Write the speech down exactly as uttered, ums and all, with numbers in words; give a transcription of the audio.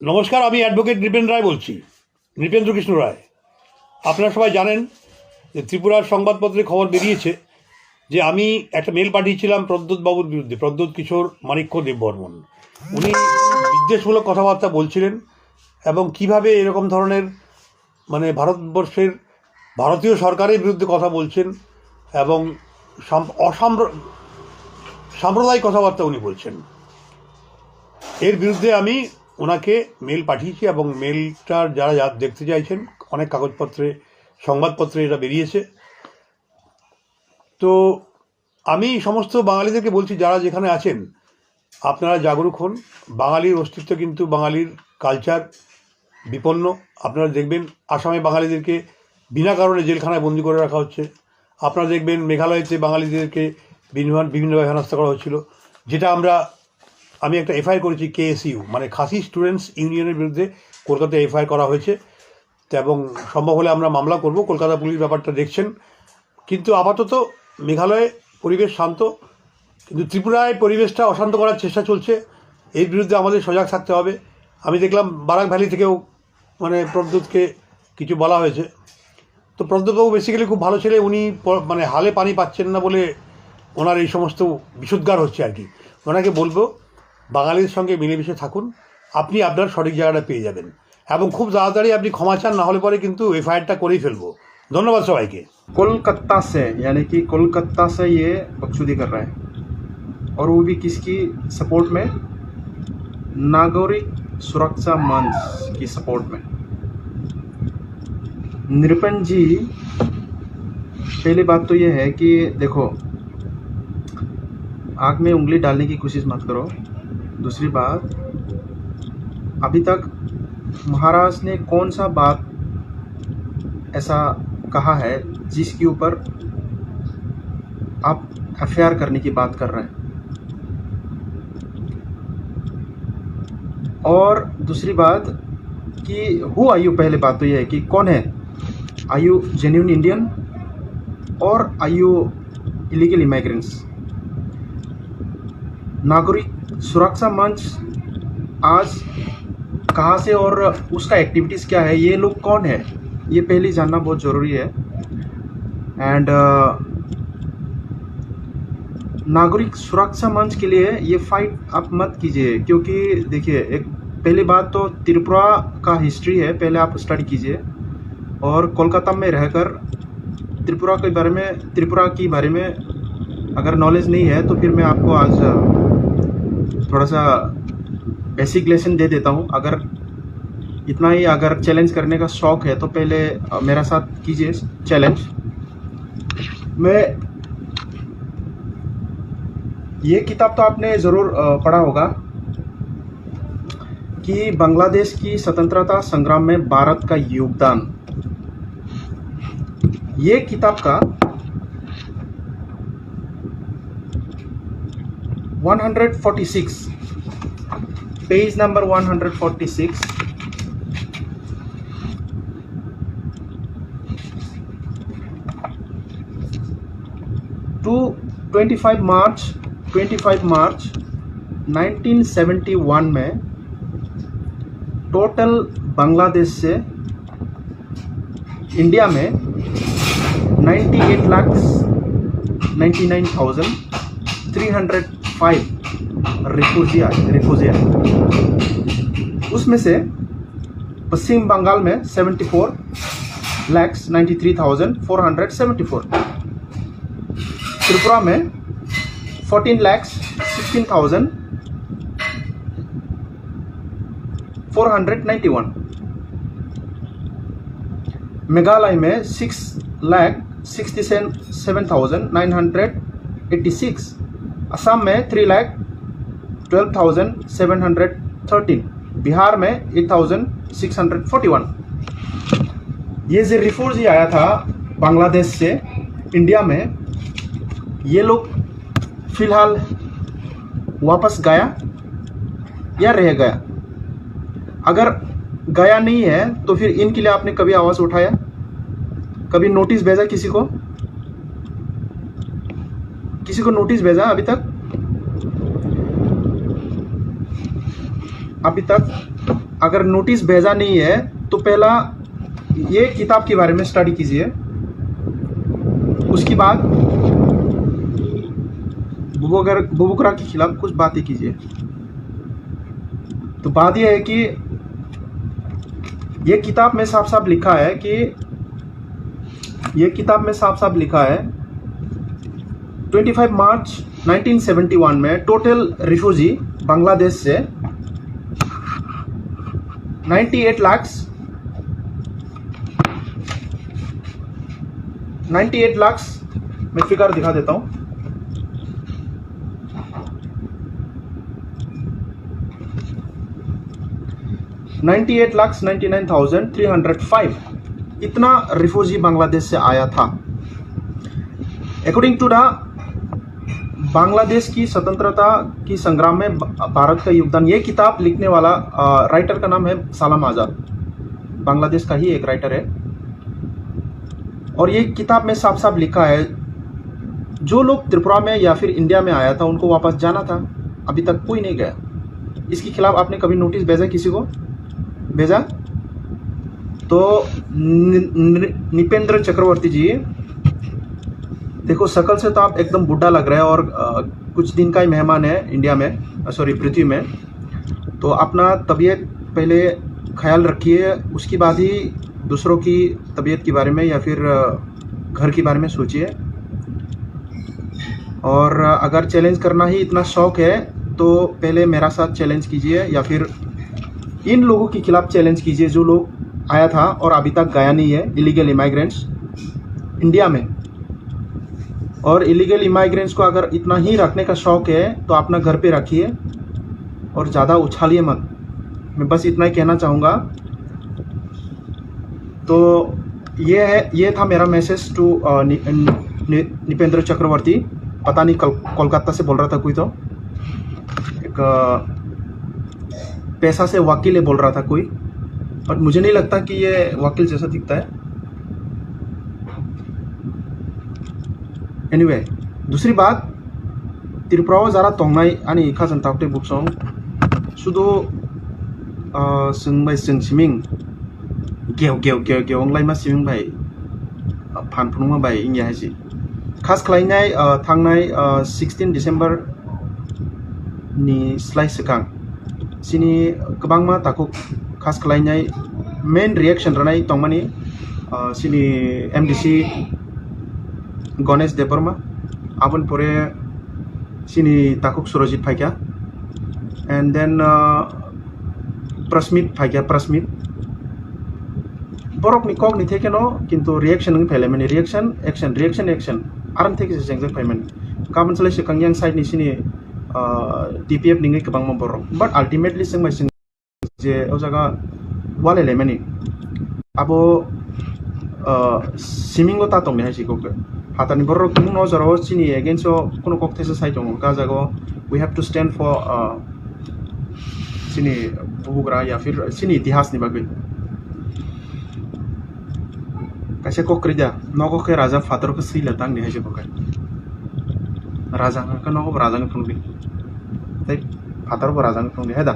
নমস্কার, আমি অ্যাডভোকেট নৃপেন রায় বলছি, নৃপেন্দ্র কৃষ্ণ রায়। আপনারা সবাই জানেন যে ত্রিপুরার সংবাদপত্রে খবর বেরিয়েছে যে আমি একটা মেইল পাঠিয়েছিলাম প্রদ্যোৎ বাবুর বিরুদ্ধে, প্রদ্যোৎ কিশোর মাণিক্য দেববর্মন। উনি বিদ্বেষমূলক কথাবার্তা বলছিলেন এবং কিভাবে এরকম ধরনের, মানে, ভারতবর্ষের, ভারতীয় সরকারের বিরুদ্ধে কথা বলছেন এবং সাম-, অসাম্প্র-, সাম্প্রদায়িক কথাবার্তা উনি বলছেন। এর বিরুদ্ধে আমি ওনাকে মেইল পাঠিয়েছি এবং মেইলটার যারা যা-, দেখতে চাইছেন, অনেক কাগজপত্রে, সংবাদপত্রে এটা বেরিয়েছে। তো আমি সমস্ত বাঙালিদেরকে বলছি, যারা যেখানে আছেন, আপনারা জাগরুক হন। বাঙালির অস্তিত্ব কিন্তু, বাঙালির কালচার বিপন্ন। আপনারা দেখবেন, আসামে বাঙালিদেরকে বিনা কারণে জেলখানায় বন্দি করে রাখা হচ্ছে। আপনারা দেখবেন, মেঘালয়তে বাঙালিদেরকে বিভিন্ন, বিভিন্নভাবে হেনস্থা করা হচ্ছিল, যেটা আমরা, আমি একটা এফআইআর করেছি কেএসইউ, মানে খাসি স্টুডেন্টস ইউনিয়নের বিরুদ্ধে কলকাতায় এফআইআর করা হয়েছে। তো এবং সম্ভব হলে আমরা মামলা করব, কলকাতা পুলিশ ব্যাপারটা দেখছেন। কিন্তু আপাতত মেঘালয়ে পরিবেশ শান্ত, কিন্তু ত্রিপুরায় পরিবেশটা অশান্ত করার চেষ্টা চলছে। এর বিরুদ্ধে আমাদের সজাগ থাকতে হবে। আমি দেখলাম বারাক ভ্যালি থেকেও, মানে, প্রদ্যোতকে কিছু বলা হয়েছে। তো প্রদ্যোতবাবু বেসিক্যালি খুব ভালো ছেলে, উনি প-, মানে, হালে পানি পাচ্ছেন না বলে ওনার এই সমস্ত বিষোদ্গার হচ্ছে আর কি। ওনাকে বলবো, বাঙালির সঙ্গে মিলেমিশে থাকুন, আপনি আপনার সঠিক জায়গাটা পেয়ে যাবেন। এবং খুব তাড়াতাড়ি আপনি ক্ষমা চান, না হলে পরে কিন্তু এফআইআরটা করেই ফেলবো। ধন্যবাদ সবাইকে। कोलकाता से, यानी कि कोलकाता से ये बकचोदी कर रहा है और वो भी किसकी सपोर्ट में? नागरिक सुरक्षा मंच की सपोर्ट में। नृपेंद्र जी, पहली बात तो ये है कि देखो, आग में उंगली डालने की कोशिश मत करो। दूसरी बात, अभी तक महाराज ने कौन सा बात ऐसा कहा है जिसके ऊपर आप एफआईआर करने की बात कर रहे हैं? और दूसरी बात कि हु आर यू, पहले बात तो ये है कि कौन है, आर यू जेन्यून इंडियन और आर यू इलीगल इमिग्रेंट्स? नागरिक सुरक्षा मंच आज कहाँ से और उसका एक्टिविटीज क्या है, ये लोग कौन है, ये पहले जानना बहुत ज़रूरी है। एंड नागरिक सुरक्षा मंच के लिए ये फाइट आप मत कीजिए, क्योंकि देखिए, एक पहली बात तो त्रिपुरा का हिस्ट्री है, पहले आप स्टडी कीजिए। और कोलकाता में रहकर त्रिपुरा के बारे में, त्रिपुरा के बारे में अगर नॉलेज नहीं है तो फिर मैं आपको आज, अ, थोड़ा सा बेसिक लेसन दे देता हूँ। अगर इतना ही अगर चैलेंज करने का शौक है तो पहले, अ, मेरा साथ कीजिए चैलेंज। मैं, ये किताब तो आपने ज़रूर, अ, पढ़ा होगा कि बांग्लादेश की स्वतंत्रता संग्राम में भारत का योगदान। ये किताब का one hundred forty six, page number one hundred forty six, to twenty five March, twenty five March nineteen seventy one में टोटल बांग्लादेश से इंडिया में ninety eight lakh ninety nine thousand three hundred five refugee आए, refugee आए। उसमें से पश्चिम बंगाल में seventy four lakh ninety three thousand four hundred seventy four, Tripura में fourteen lakh sixteen thousand four hundred ninety one, Meghalaya में सिक्स lakh sixty seven thousand nine hundred eighty six, Assam में three lakh twelve thousand seven hundred thirteen, Bihar में eight thousand six hundred forty one. ये जो रिफ्यूजी आया था बांग्लादेश से India में, ये लोग फिलहाल वापस गया या रह गया? अगर गया नहीं है तो फिर इनके लिए आपने कभी आवाज़ उठाया, कभी नोटिस भेजा किसी को? किसी को नोटिस भेजा अभी तक? अभी तक अगर नोटिस भेजा नहीं है तो पहला ये किताब के बारे में स्टडी कीजिए, उसके बाद बुबुगर बुबुगरा के खिलाफ कुछ बातें कीजिए। तो बात यह है कि ये किताब में साफ साफ लिखा है कि ये किताब में साफ साफ लिखा है, twenty five March nineteen seventy one में टोटल रिफ्यूजी बांग्लादेश से ninety eight lakh, ninety eight lakh, मैं फिगर दिखा देता हूँ। Ninety eight lakh ninety nine thousand three hundred five, इतना रिफ्यूजी बांग्लादेश से आया था। अकॉर्डिंग टू द बांग्लादेश की स्वतंत्रता की संग्राम में ब-, भारत का योगदान, ये किताब लिखने वाला, अ, राइटर का नाम है सलाम आजाद, बांग्लादेश का ही एक राइटर है। और ये किताब में साफ साफ लिखा है, जो लोग त्रिपुरा में या फिर इंडिया में आया था, उनको वापस जाना था, अभी तक कोई नहीं गया। इसके खिलाफ आपने कभी नोटिस भेजा किसी को? भेजा? तो नि-, नि-, निपेंद्र चक्रवर्ती जी, देखो, शकल से तो आप एकदम बूढ़ा लग रहे हैं और, अ, कुछ दिन का ही मेहमान है इंडिया में, अ, सॉरी, पृथ्वी में। तो अपना तबीयत पहले ख्याल रखिए, उसके बाद ही दूसरों की तबीयत के बारे में या फिर, अ, घर के बारे में सोचिए। और अगर चैलेंज करना ही इतना शौक है, तो पहले मेरा साथ चैलेंज कीजिए या फिर इन लोगों के खिलाफ चैलेंज कीजिए, जो लोग आया था और अभी तक गया नहीं है, इलीगल इमिग्रेंट्स इंडिया में। और इलीगल इमिग्रेंट्स को अगर इतना ही रखने का शौक है, तो अपना घर पे रखिए और ज़्यादा उछालिए मत। मैं बस इतना ही कहना चाहूँगा। तो ये है, ये था मेरा मैसेज टू, अ, नि-, नि-, निपेंद्र चक्रवर्ती। पता नहीं कल-, कोलकाता से बोल रहा था कोई तो। एक, अ, पैसा से वकील है बोल रहा था कोई, बट मुझे नहीं लगता कि ये वकील जैसा दिखता है। एनीवे, दूसरी बात, Tripura o jara tongnai ani khajang taktwi buksong sudu, ah, chwng bai chwng siming geo geo geo geo wnglaima siming bai, ah, phan phunukma bai wngya hai se. Khas khlainai, ah, thangnai, ah, sixteen December ni slai swkang chini kwbangma takhuk khas khlainai main reaction rwnai tongmani, ah, chini M D C Ganesh Debbarma, aboni pore chini takhuk Surojit phaikha, and then, ah, Prasmit phaikha, Prasmit. Borokni kokni thekeno kintu reaction wngwi phailai mani, reaction, action, reaction, action. Arang theke se chengjak phaimani. Kabun salai swkang yang side ni chini, ah, T P F ni wngwi kwbangma borok. But ultimately chwng bai chwng je o jaga walai laimani. Abo, ah, simingo ta tongni hai se kok. Phatarni borok tongmung no o jora o chini against o kuno kok thaisa sai tongo. Ka jaga o we have to stand for, ah, chini bubugra ya phir chini itihas ni bagwi. Kaisa kok kwrwi da, nogo khe raja phatar khe swila tang ni hai se bo khe. Raja hwnkhe nogo bo raja wng thung di. Tei phatar bo raja wng thung di hai da.